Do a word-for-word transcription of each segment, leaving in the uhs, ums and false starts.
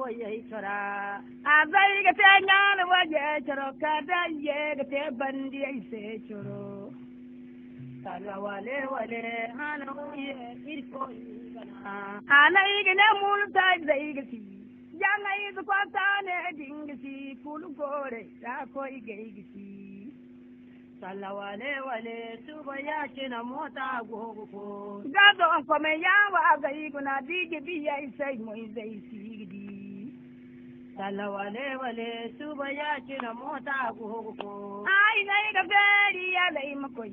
Wayey cora. A zay ga te ɲaana wayey coro, ka daŋ ye ga te bandiyey se coro. Kala wale wale, hana wayey Irkoy gana. A na i ga ne mulu tay zay ga si. Jaŋay ga kwasa ne din ga si, kulu gore, da koy gay ga si. Salla wale wale, suba ya cine mota go ga koy. Ga doŋ kome ya wa ga i guna, diji biyey say moy zay si ga di. Salla wale wale, suba ya cine mota go ga koy. Ay nay ga beeri ya lay ma koy,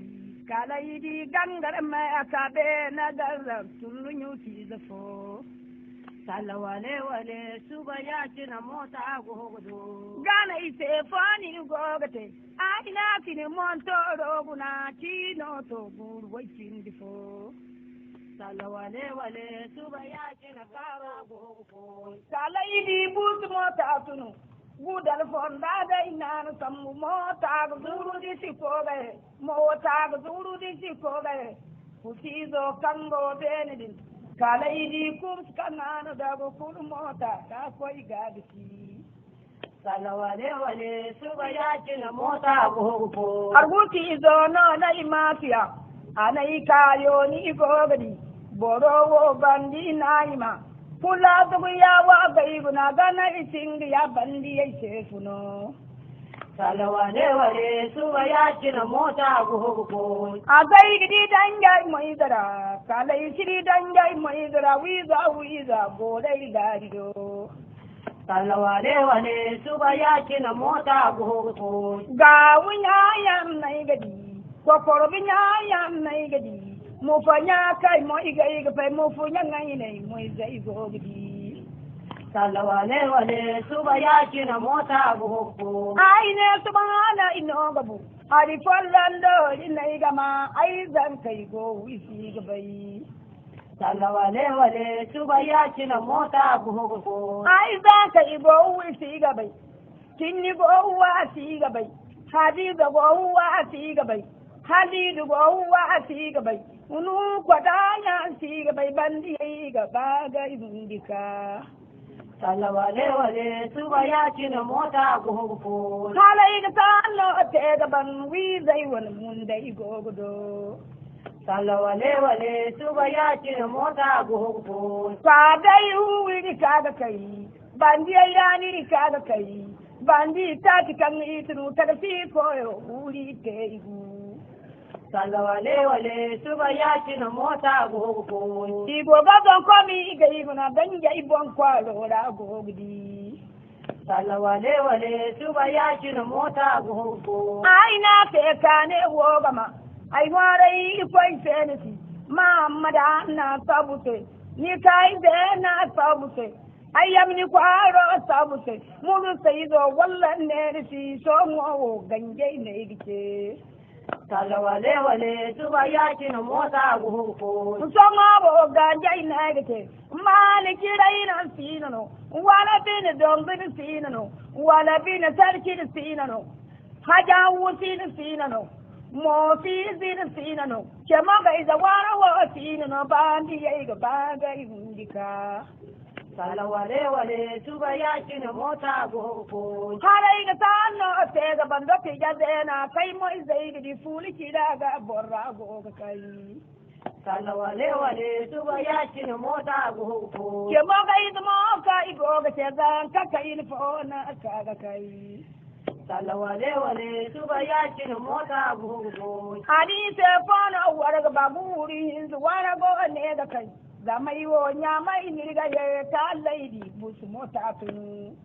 kala i di gangara me a ka be na garra tunnu ɲuti zafo. Salla wale wale, suba ya cine mota go ga do. Gana i se fo ni go ga te. Ay na kini montoro guna, cino to guru way cindi fo. Salla wale wale, suba ya cine karo go ga koy. Kala i di bus mota tunu. Gudal fonda day nana sambu mota ga zuru di si ko ga he. Mota ga zuru di si ko ga he. Kusizo kango bene din. Kala i di kums kanana dago kulu mota ka koy ga ga si. Salla wale wale, suba ya cine mota go ga koy. Arguti izo no na i ma fiya, a na i kayo ni i go ga di. Boro wo bandi na i ma. Kula tugu ya wa ga i guna gana i singi ya bandiyey se funo. Salla wale wale, suba ya cine mota go ga koy. A zay ga di danjay moy dara, kala i si di danjay moy dara, wiza wiza, boray gari do. Salla wale wale, suba ya cine mota go ga koy. Ga winya yan nay ga di, kokoro binya yan nay ga di. Mu fa nya kay mo i ga i ga fay, mu fu nya ngai nay mo i zay go ga di. Salla wale wale, suba ya cine mota go ga koy. Ay ne subhana i no ga bu. Hari follondo i nay ga ma, ay zankay go wisi ga bay. Salla wale wale, suba ya cine mota go ga koy. Ay za ka i go wi si ga bay. Tinni go wa si ga bay. Hadiza go wa si ga bay. Halidu go wa si ga bay. Unu kwada ya si ga bay, bandi ay ga ba ga i hundi ka. Salla wale wale, suba ya cine mota go ga koy. Hala i ga tallo te ga ban, wi zai wani mun da i go ga do. Salla wale wale, suba ya cine mota go ga koy. Fa dai wi ni ka ga kai, bandi ya ni ni ka ga kai, bandi ta ti kan i tunu ta ga fi koyo, wuri te i gu. Salla wale wale, suba ya cine mota go ga koy. I go ga zon komi i ga i guna danja i bon kwalo ra go ga di. Salla wale wale, suba ya cine mota go ga koy. Ay na fe kane wo ga ma, ay warai i koy se ni si. Muhammad na sabu se, ni kai be na sabu se. Ay yam ni kwaro sabu se, mulu sai zo wallan ne ni si so mo wo ganjai ne gice. Salla wale wale, suba ya cine mota go ga koy. Soŋo wo ga jay na ga te. Mali kiray na sino no. Wala bin dongin sino no. Wala bin sarki sino no. Haja wusin sino no. Mofi zin sino no. Kemo ga iza wara wo sino no. Bandi ya iga baga iwundika. Salla wale wale, suba ya cine mota go ga koy. Haray ga sanno te ga bando tija zena, kay mo izey ga di fuli kida ga borra go ga kay. Salla wale wale, suba ya cine mota go ga koy. Ke mo ga ize mo ka i go ga te zan ka kay ni fo na ka ga kay. Salla wale wale, suba ya cine mota go ga koy. Ani se fo no wara ga ba guri hinzu wara go ne ga kay. Zama i wo ɲaamay n'iri ga ye ka laydi busu mota tun.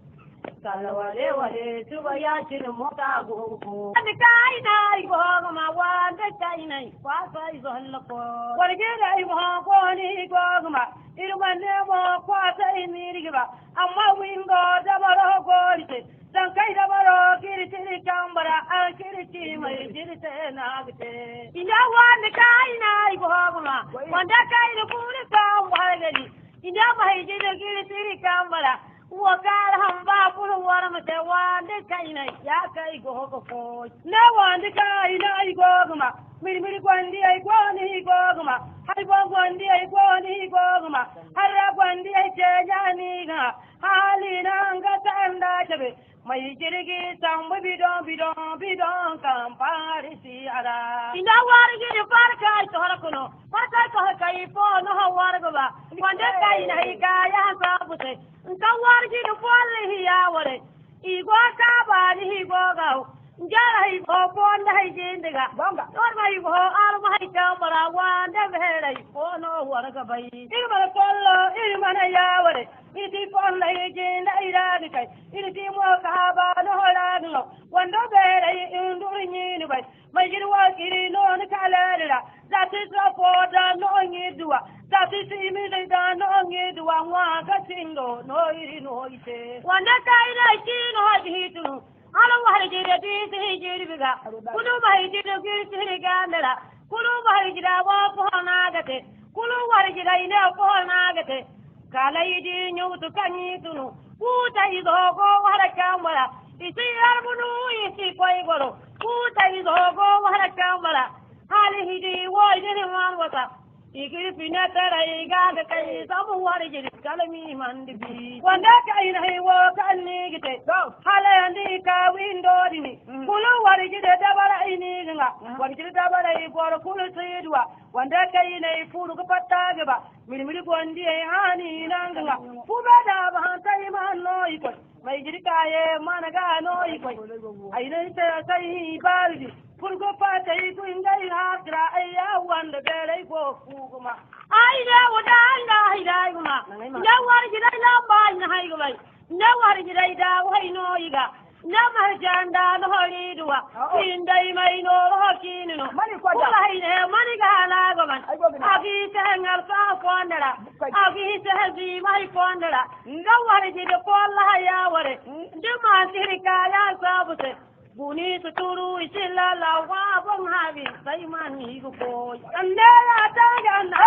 Salla wale wale, suba ya cine mota go ga koy. Wanda kaynay go ga ma, wanda kaynay, kwasa i zonna ko. Warjinay mo kooni go ga ma, iri manne mo kwasa i n'iri ga ba. Amma wingo dabaro goori te, dankay dabaro kiri tiri kambara, an kiri timay kiri te na ga te. Inda wanda kaynay go ga ma, wanda kayna kuri kambara gani. Inda mahijino giri tiri kambara, wo kala hamba bulu War ma te wandi kaynay, ya kay go ga koy. Ne wandi kaynay go ga ma, mirmiri gondi ay go ni go ga ma, hay bo gondi ay go ni go ga ma, harra gondi ay ce ya ni ga, hali na nga ta anda tabe. May jirgi sambu bidon, bidon, bidon, kan Farisi a ra. Inda war jiri farka ay to har kuno, farka ay to har kay fo no hawar ga ba, wanda kay na hay ga ya sabu te. Nka war jiri fo le hiya ware. I go ka ba ni hi go ga. Njara hi go fo nda hay jindi ga. Gonga. Nor ma hi go ar ma hay ka bara wanda behere fo no war ga bay. Ir mana kollo, ir mana ya ware. Iri ti fonda iri jinda ira ni kai. Iri ti mo ka haba no hora no. Wando bere i ndur ni ni bai. Mai jiri wa kiri no ni kala dira. Zati sa foda no ngi duwa. Zati si mi da no ngi duwa. Wa ka tindo no iri no ite. Wanda kai na ki no haji hitunu. Hala wahar jida di si hijiri biga. Kulu wahar jida giri si hiri gandara. Kulu wahar jida wo pohona gate. Kulu wahar jida ine pohona gate. Kala idi nyutu kanyi tunu. Kuta izo go wahar kambara. Isi yarbunu isi koy goro. Kuta izo go wahar kambara. Hali hidi wo idini man wata. Igiri fina tara iga ga kai samu wari jiri kalami mandi bi. Wanda ka ina hay wo kan ni gite. Hala yandi ka windo dini. Kulu wari jiri dabara ini nga. Wari jiri dabara i goro kulu sidwa. Wanda ka ina i furu ga patta ga ba. Miri miri gondi ay hani nanga nga. Fuba da ba hanta iman no i koy. Mai jirka ye mana ga no i koy. Ay ne se sai bardi. Furgo fata i ku ingai hakra ay ya wanda berai go fuguma. Ay ne wada anga ay dai guma. Ne war jidai lamba ina hay gumai. Ne war jidai da wai no iga. Ne mar janda no hori duwa. Indai mai no ro kini no. Mani kwada. Kula hay ne mani ga na go man. Abi te hangal fa kwandara. Abi te hazi mai kwandara. Nda war jida kolla ya ware. Nda ma sirka ya sabu se. Guni suturu isilla la wa bon habi sai man ni go koy. Ande ya ta ga na.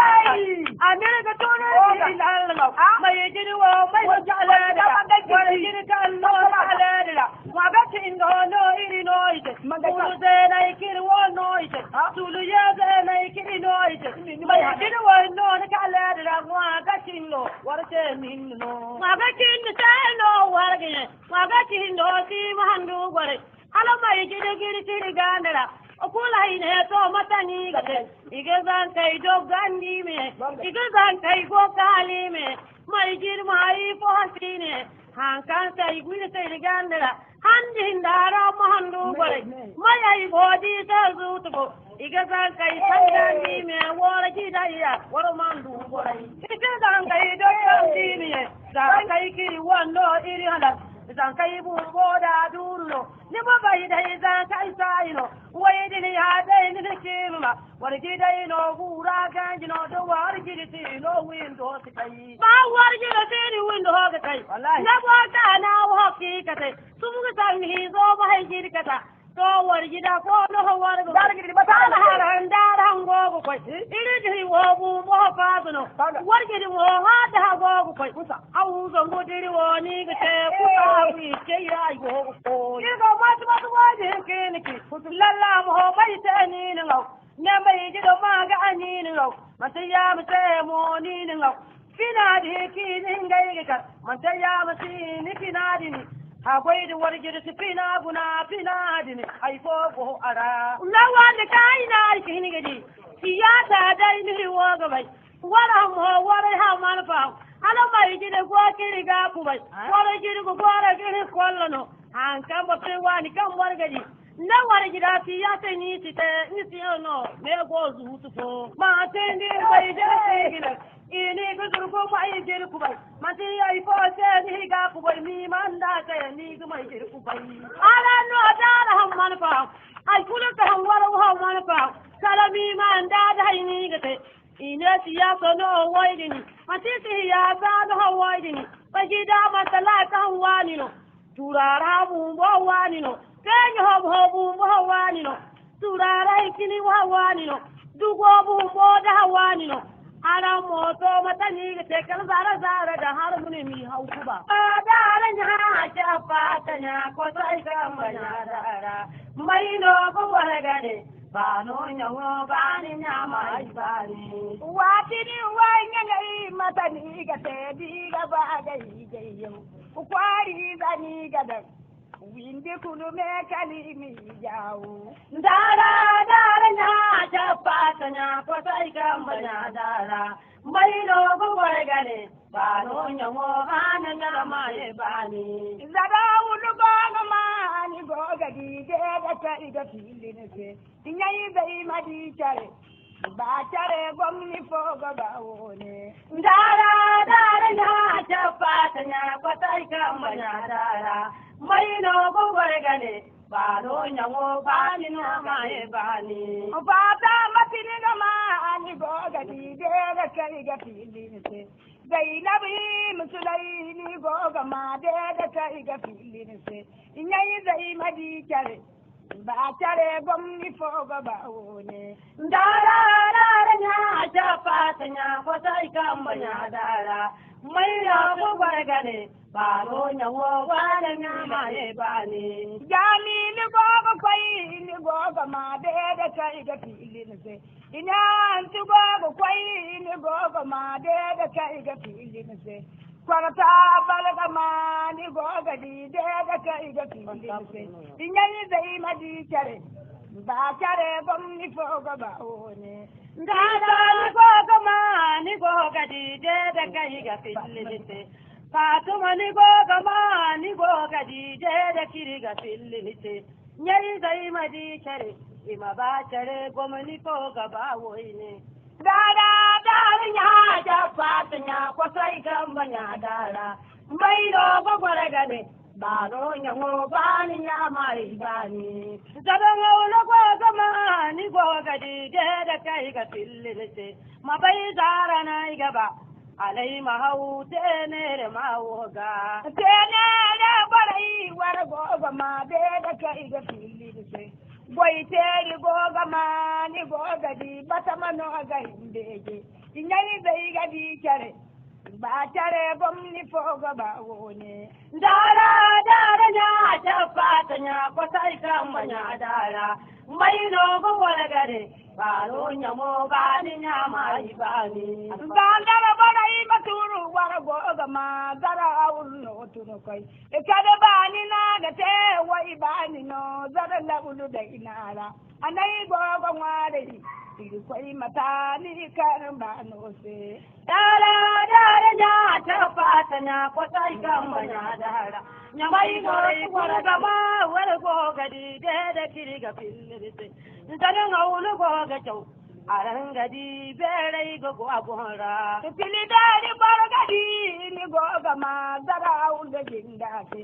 Amir ga tunu isilla la. Mai jiri wo mai jala da. Wani jiri kan no jala da. Wa ga tin go no iri no ite. Mulu ze na ikiri wo no ite. Tulu ye ze na ikiri no ite. Mai jiri wo no ni kala da. Wa ga tin no. War te min no. Wa ga tin te no war ga ne. Wa ga tin do si ma handu gore. Hala ma i jide giri tiri gandara. O kula hine to matani gate. Iga zan kai do gandi me. Iga zan kai go kali me. Ma i jiri ma i fo hasine. Hankan sai gwiri tiri gandara. Handi hindara ma handu gore. Ma ya i go di ta zutu go. Iga zan kai sangandi me wora jidaya wora mandu gore. Iga zan kai do gandi me. Zan kai kiri wando iri halal. Zan kai bu boda duruno. Ni ma bay day za ka isa ino. Way din ya day ni ne ke ma. War gi day no gura ganji no do war gi di ti no windo ti kai. Ba war gi di ti ni windo ho ga kai. Wallahi. Na bo ka na wo ki ka te. Sum ga san ni zo ba hay gi di ka ta. To war gi da ko no ho war ga. Dar gi di ba ta. Har han dar han go go kai. Iri di wo bu mo fa no. War gi di mo ha da go go kai. Kusa. Awu zangu diri wo ni ga te kusa awi ke ya yo ko. Ni ga matu matu wa ni ke ni ki. Lalla mo ho bai te ni ni ngau. Ne bai ji do ma ga ani ni ngau. Mata ya ma te mo ni ni ngau. Fina di ki ni ngai ga kar. Mata ya ma si ni fina di ni. Ha goi di warji di si fina guna fina di ni. Ai fo go ara. Na wani kai na ai ki ni ga di. Siyasa dai ni wo ga bai. Wara mo, wara ha man fa. Hala ma ijine go kiri ga kubai. Wara jiri go gora kiri kollo no. Han kan ba pe wani kan warga di. Na wara jira ti ya se ni ti te, ni ti no. Me go zu tu fo. Ma te ni bai jira ti gina. Ini go zuru go ma ijine kubai. Ma ti ya ifo se ni ga kubai, mi man da se ni go ma ijine kubai. Ala no da han man fa. Ai kulu ka han wara ha man fa. Kala mi man da da hai ni ga te. I ne siyasa no waydini, manti siyasa no waydini. Bagida man talaka waani no. Turara bumbo waani no. Kenya hobo bumbo waani no. Turara hikini waani no. Dugo bumbo da waani no. Haram moto matani ga te kala zara zara da har muni mi haukuba. Nya cappa ta nya kosay kamba nya dara. Mai no go wargane. Ba no nya wo ba ni nya mai ba ni. Wati ni wa nya ngai mata ni ga te di ga ba ga yi ga yo. Ku kwari za ni ga dan. Windi kulu me kalimi jawo. Dara dara nya cappa ta nya kosay kamba nya dara. Mai no go wargane. Ba no nya wo ba ni nya mai ba ni. Zada wulu go ga ma ni go ga di de da ka i ga fili ni se. Nya i zai ma di care. Ba care gomni fo go ba wone. Dara dara nya cappa ta nya kosay kamba nya dara. Mai no go wargane. Ba no nya wo ba ni nya mai ba ni. Fata matini ga ma ni go ga di de da ka i ga fili ni se. Zainabu Musulai ni go ga ma de da ka i ga fili ni se. Nya i zai ma di care. Ba care gomni fo ga ba wone. Dara dara nya cappa ta nya kosay kamba nya dara. Mai ra go wargane. Ba no nya wo ba ni nya mai ba ni. Jami ni go ga kwai ni go ga ma de da ka i ga fili ni se. Ina antu go ga kwai ni go ga ma de da ka i ga fili ni se. Kwarta balga ma ni go ga di de da ka i ga fili ni se. Nya i zai ma di care. Ba care gomni fo ga ba wone. Dada ni go ga ma ni go ga di de da ka i ga fili ni se. Fatuma ni go ga ma ni go ga di de da kiri ga fili ni se. Nya i zai ma di care, i ma ba care gomni fo ga ba woine. Dara dara nya cappa ta nya kosay kamba nya dara. Mai no go wargane. Ba no nya wo ba ni nya mai ba ni. Zada wulu go ga ma ni go ga di de da ka i ga fili ni se. Ma bai zara na i ga ba. Alai ma hau tenere ma wo ga. Tenere barai war go ga ma de da ka i ga fili ni se. Boy teri go ga ma ni go ga di bata ma no ga himbeje. Inyani zai ga di care. Ba care gomni fo ga ba wone. Dara dara nya cappa ta nya kosay kamba nya dara. Mai no go wargane. Ba no nya mo ba ni nya mai ba ni. Bandara bara i ma turu war go ga ma zara wulu no tunu koy. E kada ba ni na ga te wai ba ni no zara la wulu da inara. Anai go go ngware. Iri koy mata ni kan ba no se. Dara dara nya cappa ta nya kosay kamba nya dara. Nya mai go i war ga ma war go ga di de de kiri ga fillirse. Zara nga wulu go ga chau. Aranga di berai go go agonra. Fili dari barga di ni go ga ma zara wulu da jinda se.